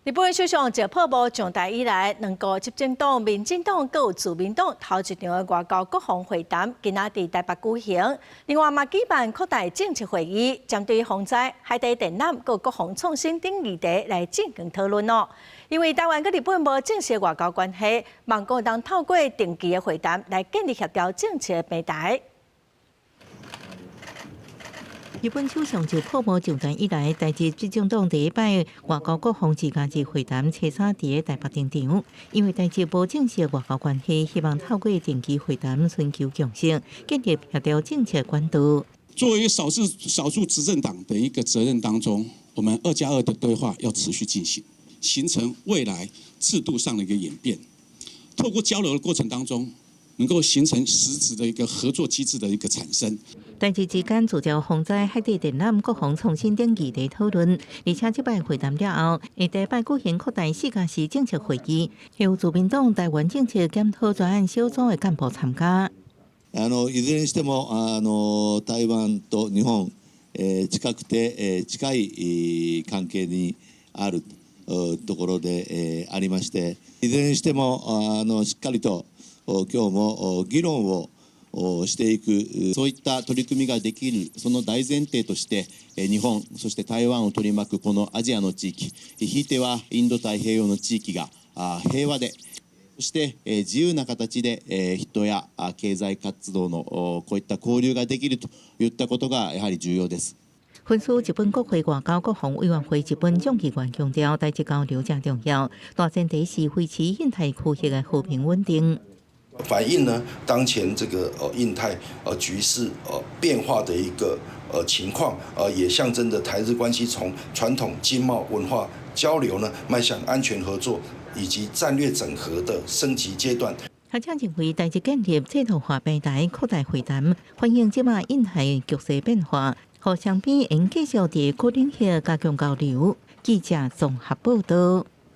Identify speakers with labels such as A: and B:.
A: 日本首相石破茂上台以來，兩國執政黨民進黨閣有自民黨頭一場的外交國防會談，今仔佇台北舉行。另外嘛舉辦擴大政策會議，針對防災、海底電纜閣國防創新等議題來進行討論囉。因為台灣佮日本無正式外交關係，望講當透過定期的會談來建立協調政策的平台。
B: 日本首相石破茂上台以來，台日執政黨第一擺外交國防2+2會談，初三佇台北登場。因為台日無正式外交關係，希望透過定期會談尋求共識，建立協調政策管道。
C: 作為少數執政黨的一個責任當中，我們2加2的對話要持續進行，形成未來制度上的一個演變。透過交流的過程當中，能夠形成實質的一個合作機制的一個產生。
B: 台日之間聚焦防災、海底電纜、國防創新等議題討論，而且這擺會談了後，會台北舉行擴大4加4政策會議，由自民黨台灣政策檢討專案小組的幹部參加。
D: いずれにしても台灣と日本、近くて近い関係にあるところでありまして、いずれにしてもしっかりと今日も議論をしていく。
E: そういった取り組みができるその大前提として、日本そして台湾を取り巻くこのアジアの地域、ひいてはインド太平洋の地域が平和で、そして自由な形で人や経済活動のこういった交流ができるといったことがやはり重要です。
B: 分屬日本國會外交國防委員會日本眾議員強調，台日交流誠重要，大前提是維持印太區域的和平穩定。
F: 反映呢當前這個印太局勢變化的一個情況，也象徵着台日關係從傳統經貿文化交流呢，邁向安全合作以及戰略整合的升級階段。
B: 學者認為，台日建立制度化平台擴大會談，反映這馬印太局勢變化，予雙邊應繼續佇各領域加強交流。記者綜合報道。